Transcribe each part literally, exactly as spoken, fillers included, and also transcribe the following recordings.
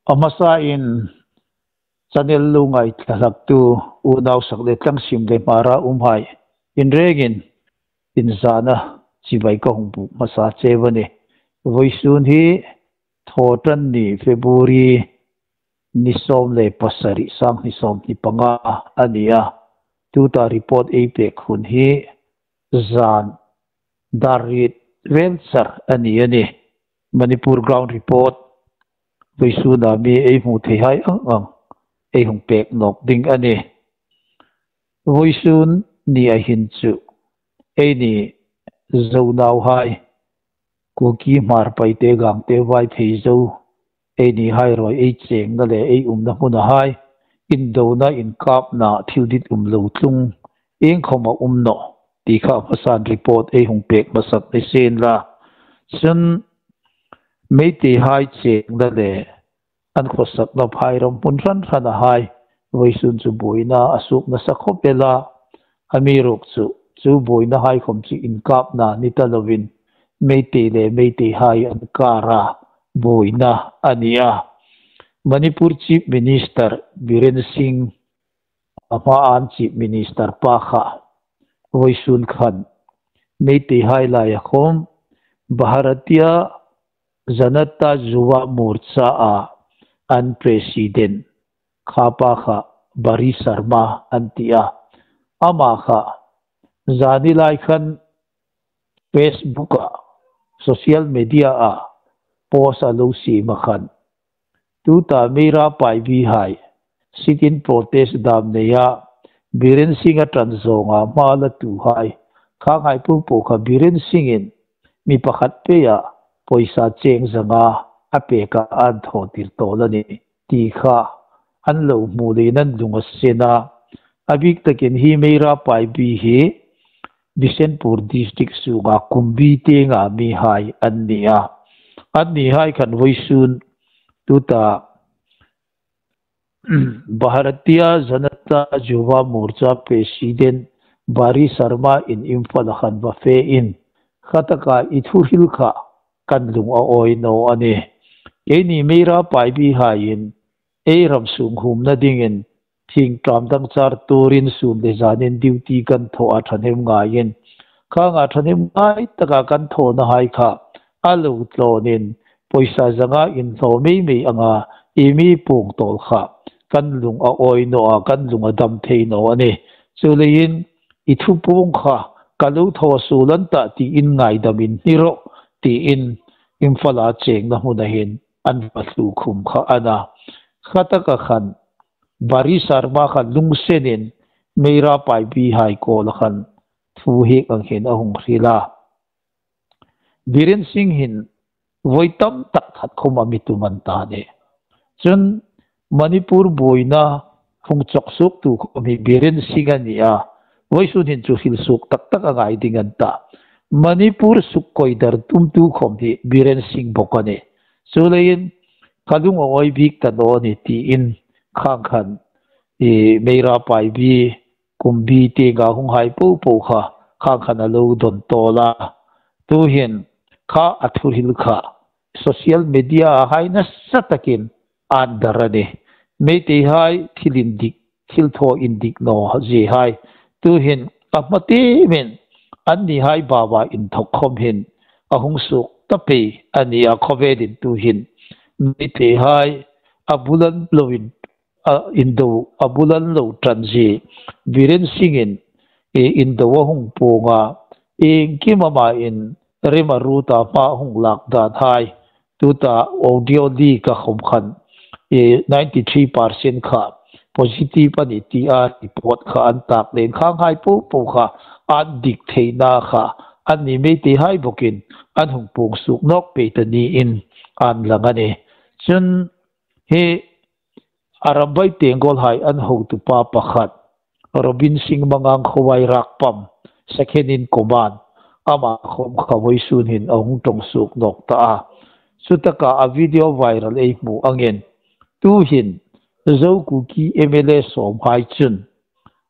A hmasain channel lo ngaithlaktu unau sak le tlang sim le Hmar a umhai in rengin inzana chibai ka hung buk hmasa cheu a nih. Vawisun hi Thawṭanni February ni sawm le pasari, sang hni sawmhni panga a ni a. Tuta report ei pek hun hi zan dar riet vel char a ni a nih. Manipur Ground Report vawisuna mi ei hmu theihai ang ang ei hung pek nawk ding a nih. Vawisun ni a hin chu eini Zo nauhai, Kuki, Hmar, Paite, Gangte, Vaiphei, Zo, einihai rawi ei chengna le ei umna hmunahai indona, inkapna, thil dit um lo tlung iengkhawm a um nawh ti kha hmasan report ei hung pek hmasak ni sien la. Chun Meiteihai chengna le an khawsakna phairam hmun hran hranahai vawisun chu buoina a suok nasa khawp el a. Amiruokchu chu buoinahai khawm chu inkapna ni ta lovin Meitei le Meiteihai an kara buoina a ni a. Manipur Chief Minister Biren Singh, a hma an Chief Minister pa kha vawisun khan Meiteihai laia khawm Bharatiya Janata Yuva Morcha a an president kha pa kha Bari Sharma an ti a. Ama kha zani lai khan Facebook a, social media a post a lo siem a khan, tuta Meira Paibihai sit-in protest dam neia Biren Singh a ṭan zawnga hma latuhai, khanghai po po kha Biren Singhin mi pakhat peia pawisa cheng zanga a peka an thaw tir tawl a nih ti kha an lo hmu leiin an lung a sen a. A bik takin hi Meira Paibi hi Bishnupur District sunga Kumbi tienga mihai an ni a. Annihai khan vawisun tuta Bharatiya Janata Yuva Morcha President Bari Sharma in Imphal a khan va fe in, khataka i thuhril kha kan lung a awi naw a nih. Keini Meira Paibihaiin ei ram sung humna dingin thingtlam dang char turin sun le zanin duty kan thaw a, ṭhahnem ngaiin. Khanga ṭhahnem ngai taka kan thawnahai kha a lo tlawnin pawisa zanga inhlaw mei mei anga i mi puong tawl kha kan lung a awi naw a, kan lung a dam thei naw a nih. Chuleiin i thupuong kha ka lo thaw suol an tah tiin ngaidam inhni rawh tiin Imphal a chengna hmuna hin an va thlu khum kha a na. Khataka khan Bari Sharma kha lungsenin Meira Paibihai kuoma khan thu hi ang hin a hung hril a. Biren Singh hin voi tam tak khat khawm a mi tum an ta nih. Chun Manipur buoina hung chawk suoktu khawm hi Biren Singh a ni a. Vawisun hin chu hril suok tak tak a ngai ding an ta. Manipur suk koi dar tumtu khawm hi Biren Singh bawk a nih. Chuleiin ka lung a awi bik ta naw a nih tiin khang khan i Meira Paibi, Kumbi tienga hunghai po po kha khang khan a lo dawn tawl a. Tuhin kha a thuhril kha social media-a hai nasa takin an dar a nih. Meiteihai thil indik, thil thaw indik naw ziehai tuhin a hma temin annihai bawa inthawk khawm hin a hung suok ta pei a ni a. Khawvelin tuhin Meiteihai a bul an lo in a indo, a bul an lo ṭan zie Biren Singhin i indo a hung puong a, iengkim amain rem a ruota hma hung lak dan hai, tuta audio leak-a khawm khan i ninety three percent kha positive a nih tia report kha an tak leiin khanghai po po kha an dik theina kha anni Meiteihai bawkin an hung puong suok nawk pei ta niin an lang a nih. Chun hi Arambai Tenggolhai an hotupa pakhat, Robin Singh Mangang Khowai Rakpam, second in command, ama khawm kha vawisun hin a hung ṭawng suok nawk ta a. Chutaka a video viral ei hmu angin, tuhin Zo Kuki M L A sawmhai chun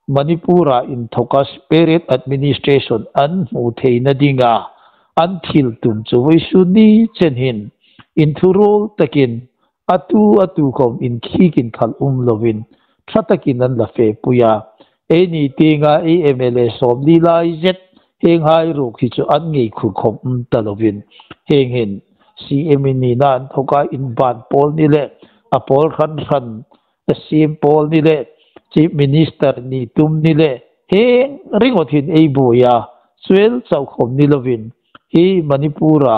Manipur-a inthawka separate administration an hmu theina dinga an thil tum chu vawisun ni chen hin inthuruol takin a tu a tu khawm inkhik inkhal um lovin ṭha takin an la fepui a. Eini tienga ei M L A sawmli lai zet hienghai ruok hi chu an ngei khur khawm um ta lovin, hieng hin C M nina inthawka inban pawl ni le a pawl hran hran a siem pawl ni le Chief Minister ni tum ni le hieng ringawt hin ei buoi a, chuel chau khawm ni lovin hi Manipur-a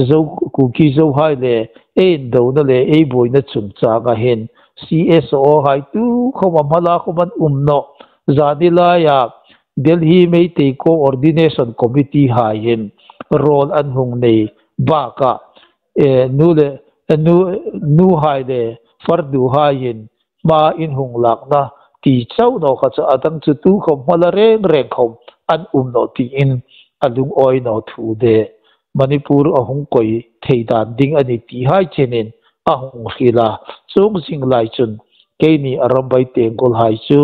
Zo, Kuki Zohai le ei indona le ei buoina chungchanga hin C S O hai tu khawm a hma la khawm an um nawh. Zani laia Delhi Meitei Coordination Committee haiin rawl an hung nei bakah, eh, nu le, eh, nu, nuhai le farduhaiin hma inhung lakna ti chau naw kha chu a dang chu tu khawm hma la reng reng khawm an um nawh tiin a lungawi naw thu le Manipur a hung koi thei dan ding a ni ti hai chenin a hung hril a. Chuong zing lai chun keini a ram bai tenggol hai chu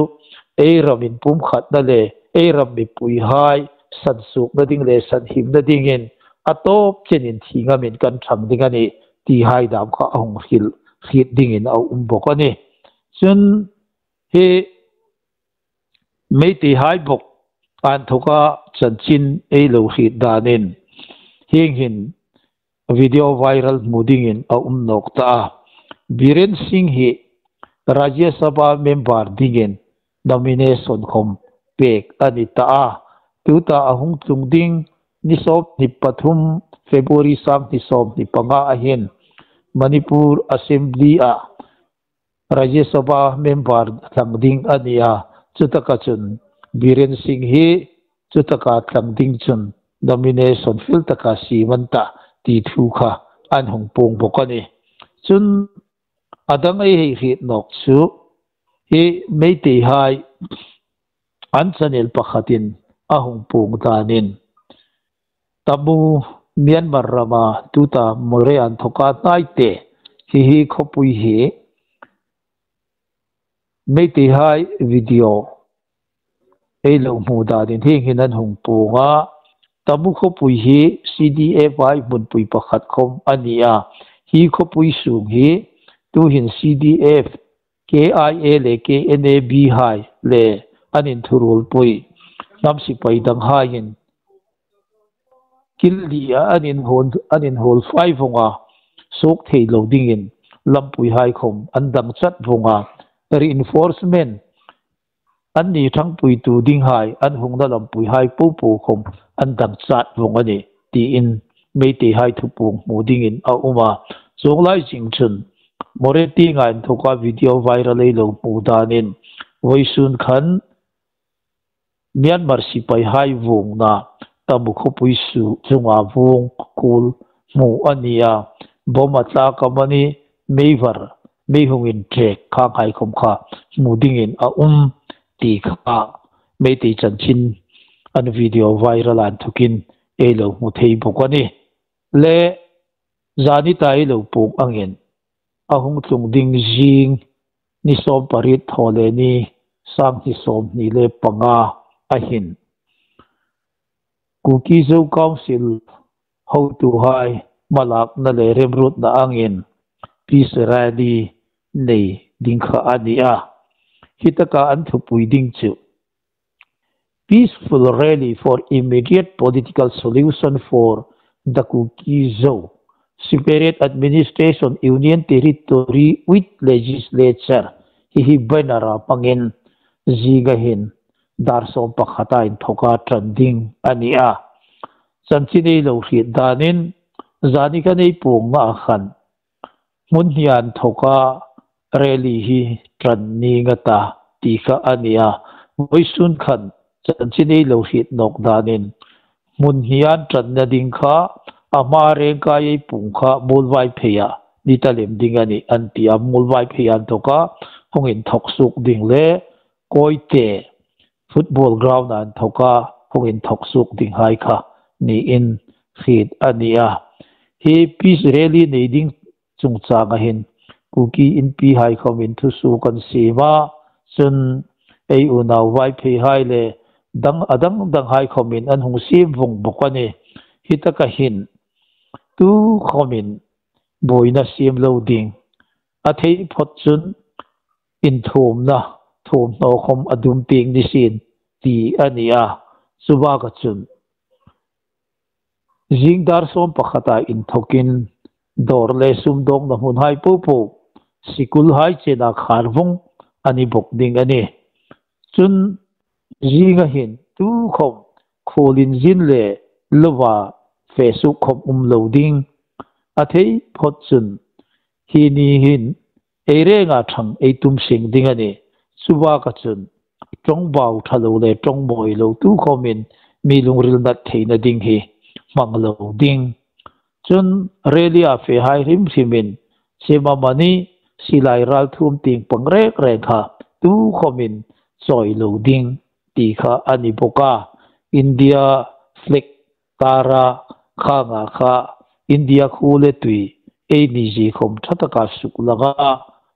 ei ram inpumkhatna le ei ram mipuihai sansuokna ding le sanhimna dingin a tawp chenin thi ngamin kan ṭhang ding a nih ti hai dam kha a hung hril hriet dingin a um bawk a nih. Chun hi Meitei hai bawk a inthawka chanchin ei lo hriet danin hieng hin video viral hmu dingin a um nawk ta a. Biren Singh hi Rajya Sabha member dingin nomination khawm pek a ni ta a. Tuta a hung tlung ding ni sawmhni pathum February sanghni sawmhni panga a hin Manipur Assembly-a Rajya Sabha member thlang ding a ni a, chutaka chun Biren Singh hi chutaka thlang ding chun nomination fel taka siem an tah ti thu kha an hung puong bawk a nih. Chun a dang ei hei hriet nawk chu hi Meitei hai an channel pakhatin a hung puong danin Tamu Myanmar rama tuta Moreh a inthawka hnai te hi hi khawpui hi Meitei hai video ei lo hmu danin hieng hin an hung puong a. Tamu khawpui hi C D F hai hmunpui pakhat khawm a ni a. Hi khawpui sung hi tuhin C D F, K I A le K N A B hai le an inthuruolpui hnam sipai dang haiin kil li a an inhawl, an inhawl fai vawng a, suok thei lo dingin lampui hai khawm an dang chat vawng a, reinforcement an ni ṭhangpuitu ding hai an hungna lampui hai popo khawm an dang chat vawng a nih tiin Meitei hai thupuong hmu dingin a um a. Chuong lai zing chun Moreh tienga inthawka video viral ei lo hmu danin vawisun khan Myanmar sipai hai vuongna Tamu khawpui su chunga vuong kul hmu a ni a, bom a tlak amanih, meivar, mei hung inṭhek khang hai khawm kha hmu dingin a um ti kha Meitei chanchin an video viral a inthawkin ei lo hmu thei bawk a nih. Le zani ta ei lo puong angin a hung tlung ding zing ni sawmpariet Thawleni sanghni sawmhni le panga a hin Kuki Zo Council hotuhai hmalakna le remruotna angin peace rally nei ding kha a ni a. Hi taka an thupui ding chu Peaceful Rally for Immediate Political Solution for the Kuki Zo Separate Administration Union Territory with Legislature hi hi banner a hmangin zinga hin dar sawmpakhata inthawka ṭan ding a ni a. Chanchin ei lo hriet danin zani kha ei puongna a khan hmun hnia inthawka rally hi ṭan ning a ta ti kha a ni a. Vawisun khan chanchin ei lo hriet nawk danin hmun hnia ṭanna ding kha a hma rengkai ei puong kha Muolvaiphei-a ni ta lem ding a nih an ti a. Muolvaiphei-a inthawka hung inthawk suok ding le Kawite football ground-a inthawka hung inthawk suok ding hai kha niin hriet a ni a. Hi peace rally nei ding chungchanga hin Kuki Inpi hai khawmin thusuok an siem a, chun ei unau Vaiphei hai le dang a dang dang hai khawmin an hung siem vawng bawk a nih. Hi taka hin tu khawmin buoina siem lo ding, A thei phawt chun inthuomna, thuomhnaw khawm a dum pieng ni sien ti a ni a. Chubaka chun zing dar sawm pakhata inthokin dawr le sumdawngna hmunhai popo, sikulhai chena khar vawng a ni bawk ding a nih. Chun zinga hin tukhawm khuolin zin le lova fe suk khawm um lo ding. A thei phawt chun hi ni hin ei renga ṭhang ei tum seng ding a nih. Chubaka chun ṭawngbau ṭha lo le ṭawngmawi lo tukhawmin mi lungril nat theina ding hi hmang lo ding. Chun rally-a fehai hrim hrimin chema mani silai ralthuom tieng pang rek rek kha tukhawmin chawi lo ding ti kha a ni bawk a. India flag kara khanga kha India khuo le tui ei ni zie khawm ṭha taka suk langa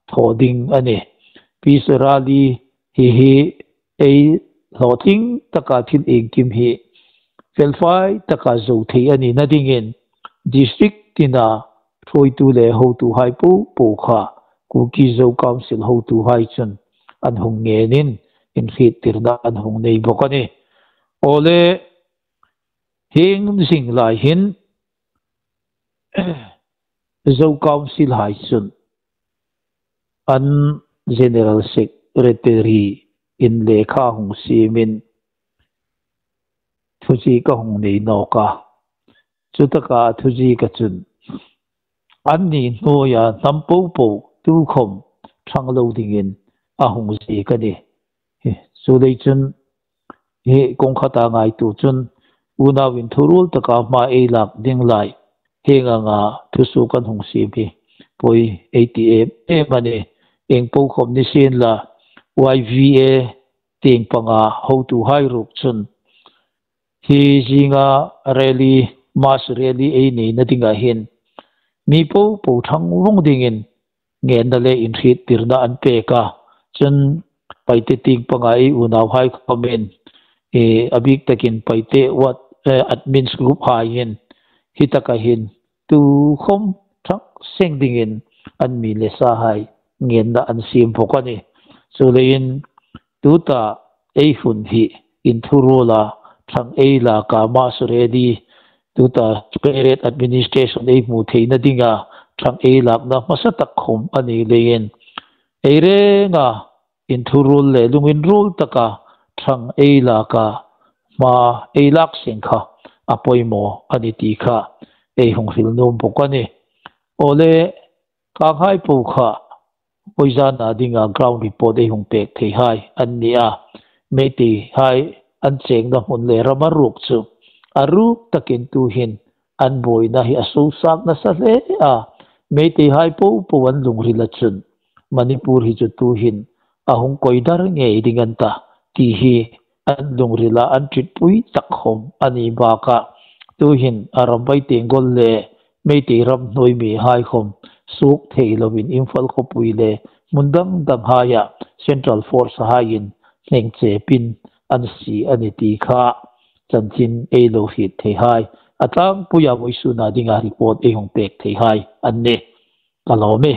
thaw ding a nih. Peace rally hi hi ei hlawtling taka thil iengkim hi felfai taka zo thei a nina dingin district tina hruoitu le hotuhai popo kha Kuki Zo Council hotuhai chun an hung ngenin inhriettirna an hung nei bawk a nih. Awle, hieng zing lai hin Zo Council hai chun an General Secretary in lekha hung siemin thuziek a hung nei nawk a. Chutaka thuzieka chun anni hnuoia hnam popo tukhawm ṭhang lo dingin a hung ziek a nih. Hi, chuleiin chun hi kawng khata ngaituo chun unauin thuruol taka hma ei lak ding lai hieng anga thusuok an hung siem hi poi ei ti em em a nih. Ieng po khawm ni sienla Y V A tieng panga hotuhai ruok chun hi zinga rally, mass rally ei neina dinga hin mi popo ṭhang vawng dingin ngenna le inhriettirna an pek a. Chun Paite tieng panga ei unauhai khawmin, eh, a bik takin Paite what, eh, admins group haiin hi taka hin tukhawm ṭhang seng dingin an mi le sahai ngenna an siem bawk a nih. Chuleiin tuta ei hun hi inthuruola ṭhang ei laka mass rally, tuta Secretariat administration ei hmu theina dinga ṭhang ei lakna hmasa tak khawm a ni leiin ei renga inthuruol le lunginruol taka ṭhang ei laka hma ei lak seng kha a poimaw a nih ti kha ei hung hril nuom bawk a nih. Awle, khanghai po kha vawizana dinga ground report ei hung pek theihai an ni a. Meiteihai an chengna hmun le rama ruok chu a ruk takin tuhin an buoina hi a sosakna sa hle a. Meiteihai popo an lungrila chun Manipur hi chu tuhin a hung koi dar ngei ding an ta ti hi an lungrila an ṭitpui tak khawm a ni baka. Tuhin a ram Paite Tenggol le Meitei ram hnuoi mihai khawm suok thei lovin Imphal khawpui le hmun dang danghaia Central Force haiin hneng chepin an sie a nih ti kha chanchin ei lo hriet theihai, a tlangpuia vawisuna dinga report ei hung pek theihai an nih. Ka lawm e.